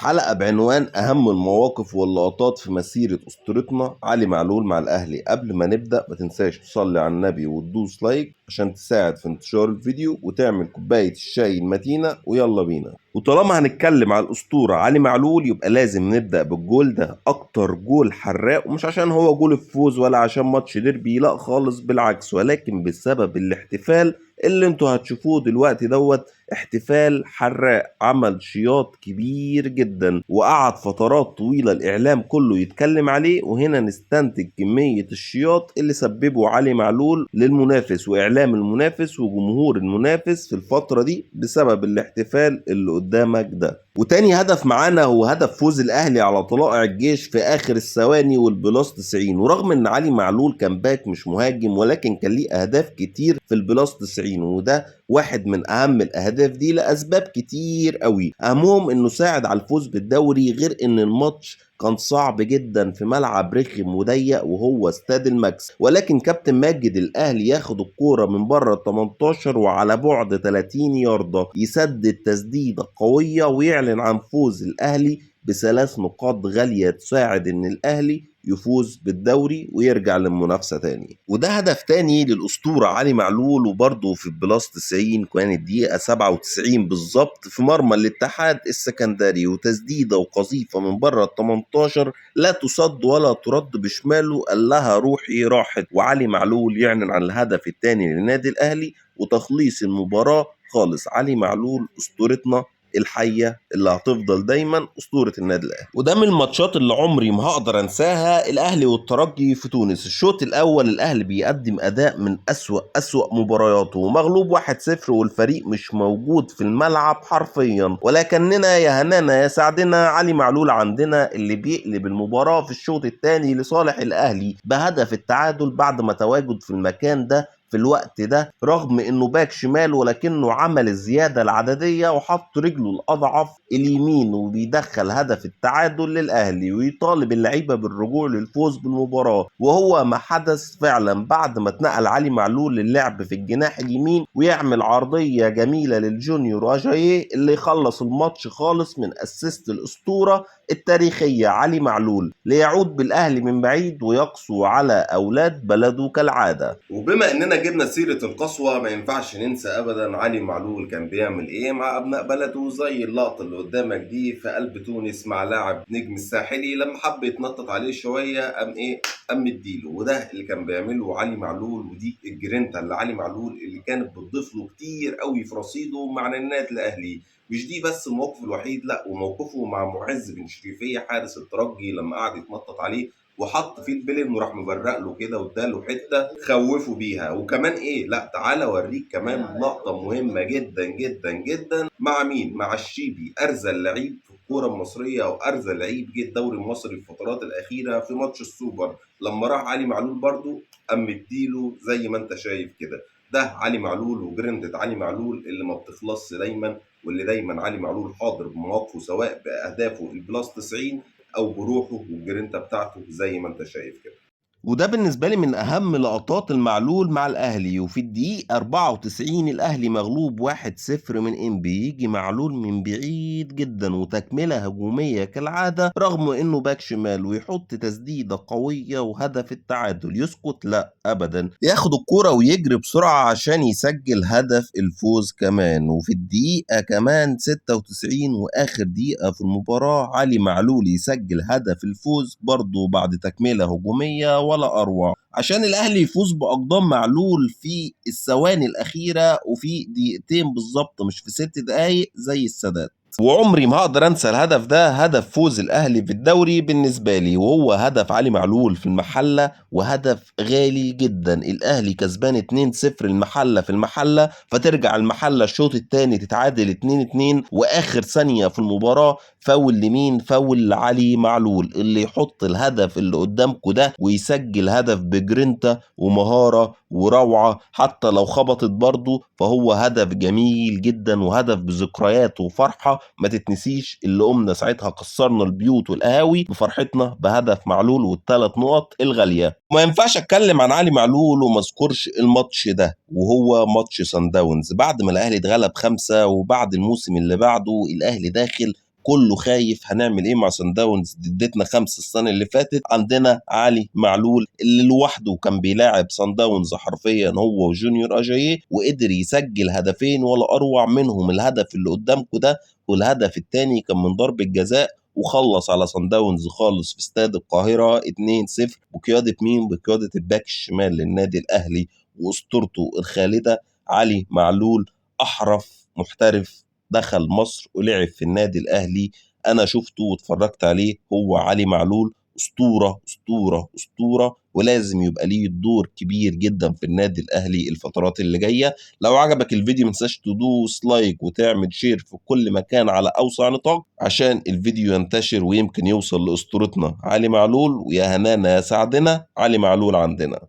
حلقة بعنوان أهم المواقف واللقطات في مسيرة أسطورتنا علي معلول مع الأهلي. قبل ما نبدأ ما تنساش تصلي على النبي وتدوس like عشان تساعد في انتشار الفيديو وتعمل كوباية الشاي المتينة، ويلا بينا. وطالما هنتكلم على الأسطورة علي معلول يبقى لازم نبدأ بالجول ده، أكتر جول حراق، ومش عشان هو جول الفوز ولا عشان ماتش ديربي، لا خالص بالعكس، ولكن بسبب الاحتفال اللي انتوا هتشوفوه دلوقتي دوت. احتفال حراق عمل شياط كبير جدا وقعد فترات طويلة الإعلام كله يتكلم عليه، وهنا نستنتج كمية الشياط اللي سببه علي معلول للمنافس وإعلام المنافس وجمهور المنافس في الفترة دي بسبب الاحتفال اللي قدامك ده. وتاني هدف معانا هو هدف فوز الأهلي على طلائع الجيش في آخر الثواني وال plus 90، ورغم إن علي معلول كان back مش مهاجم ولكن كان ليه أهداف كتير في ال plus 90، وده واحد من أهم الأهداف دي لأسباب كتير قوي، أهمهم إنه ساعد على الفوز بالدوري، غير إن الماتش كان صعب جدا في ملعب رخم وضيق وهو استاد الماكس، ولكن كابتن ماجد الاهلي ياخد الكوره من بره ال 18 وعلى بعد 30 ياردة يسدد تسديده قويه ويعلن عن فوز الاهلي بثلاث نقاط غاليه تساعد ان الاهلي يفوز بالدوري ويرجع للمنافسة تاني. وده هدف تاني للأسطورة علي معلول، وبرضه في ال plus 90 كانت دقيقة 97 بالظبط في مرمى الاتحاد السكندري، وتسديدة وقذيفة من بره ال 18 لا تصد ولا ترد بشماله، قال لها روحي راحت، وعلي معلول يعلن عن الهدف التاني للنادي الأهلي وتخليص المباراة خالص. علي معلول أسطورتنا الحية اللي هتفضل دايما أسطورة النادي الأهلي. وده من الماتشات اللي عمري ما هقدر أنساها، الأهلي والترجي في تونس. الشوط الأول الأهلي بيقدم أداء من أسوأ مبارياته، ومغلوب 1-0 والفريق مش موجود في الملعب حرفيا، ولكننا يا هنانا يا سعدنا علي معلول عندنا اللي بيقلب المباراة في الشوط الثاني لصالح الأهلي بهدف التعادل بعد ما تواجد في المكان ده في الوقت ده، رغم انه back شمال ولكنه عمل الزيادة العددية وحط رجله الأضعف اليمين وبيدخل هدف التعادل للأهلي ويطالب اللعيبة بالرجوع للفوز بالمباراة، وهو ما حدث فعلا بعد ما اتنقل علي معلول للعب في الجناح اليمين ويعمل عرضية جميلة للجونيور أجاييه اللي يخلص الماتش خالص من assist الأسطورة التاريخية علي معلول، ليعود بالأهلي من بعيد ويقسو على أولاد بلده كالعادة. وبما إننا جبنا سيرة القسوة ما ينفعش ننسى أبدا علي معلول كان بيعمل إيه مع أبناء بلده، زي اللقطة اللي قدامك دي في قلب تونس مع لاعب نجم الساحلي لما حب يتنطط عليه شوية قام إيه قام مديله، وده اللي كان بيعمله علي معلول، ودي الجرينتا اللي علي معلول اللي كانت بتضيف له كتير قوي في رصيده مع النادي الأهلي. مش دي بس الموقف الوحيد، لا، وموقفه مع معز بن شريفية حارس الترجي لما قعد يتنطط عليه وحط فيه البلن وراح مبرق له كده واداله حته خوفه بيها. وكمان ايه، لا تعالى اوريك كمان لقطه مهمه جدا جدا جدا مع مين؟ مع الشيبي، ارزل لعيب في الكوره المصريه او ارزل لعيب جه الدوري المصري في الفترات الاخيره في ماتش السوبر لما راح علي معلول برضو قام مديله زي ما انت شايف كده. ده علي معلول وجرندة علي معلول اللي ما بتخلصش دايما، واللي دايما علي معلول حاضر بمواقفه سواء باهدافه ال plus 90 او بروحه والجرينتا بتاعته زي ما انت شايف كده. وده بالنسبة لي من أهم لقطات المعلول مع الأهلي. وفي الدقيقة 94 الأهلي مغلوب 1-0 من إنبي، يجي معلول من بعيد جدا وتكملة هجومية كالعادة رغم إنه back شمال ويحط تسديدة قوية وهدف التعادل. يسكت؟ لا أبدا، ياخد الكرة ويجري بسرعة عشان يسجل هدف الفوز كمان. وفي الدقيقة كمان 96 وآخر دقيقة في المباراة علي معلول يسجل هدف الفوز برضه بعد تكملة هجومية ولا أروع، عشان الأهلي يفوز بأقدام معلول في الثواني الأخيرة وفي دقيقتين بالظبط مش في 6 دقايق زي السادات. وعمري ما هقدر انسى الهدف ده، هدف فوز الاهلي في الدوري بالنسبه لي، وهو هدف علي معلول في المحله، وهدف غالي جدا. الاهلي كسبان 2-0 المحله في المحله، فترجع المحله الشوط الثاني تتعادل 2-2، واخر ثانيه في المباراه فاول لمين؟ فاول لعلي معلول اللي يحط الهدف اللي قدامكم ده ويسجل هدف بجرينتا ومهاره وروعه، حتى لو خبطت برضه فهو هدف جميل جدا وهدف بذكريات وفرحه ما تتنسيش، اللي قمنا ساعتها كسرنا البيوت والقهاوي بفرحتنا بهدف معلول والثلاث نقط الغاليه. ما ينفعش اتكلم عن علي معلول وما اذكرش الماتش ده، وهو ماتش سان داونز بعد ما الاهلي اتغلب 5، وبعد الموسم اللي بعده الاهلي داخل كله خايف هنعمل ايه مع سان داونز، اديتنا 5 السنة اللي فاتت. عندنا علي معلول اللي لوحده كان بيلاعب سان داونز حرفيا هو وجونيور اجاييه، وقدر يسجل هدفين ولا اروع منهم، الهدف اللي قدامكم ده والهدف الثاني كان من ضربه جزاء، وخلص على صن داونز خالص في استاد القاهرة 2-0. بقيادة مين؟ بقيادة الباك الشمال للنادي الأهلي وأسطورته الخالدة علي معلول، أحرف محترف دخل مصر ولعب في النادي الأهلي، أنا شفته واتفرجت عليه، هو علي معلول أسطورة أسطورة أسطورة، ولازم يبقى ليه دور كبير جدا في النادي الأهلي الفترات اللي جاية. لو عجبك الفيديو ما تنساش تدوس like وتعمل share في كل مكان على أوسع نطاق عشان الفيديو ينتشر ويمكن يوصل لأسطورتنا علي معلول. ويا هنانا يا سعدنا، علي معلول عندنا.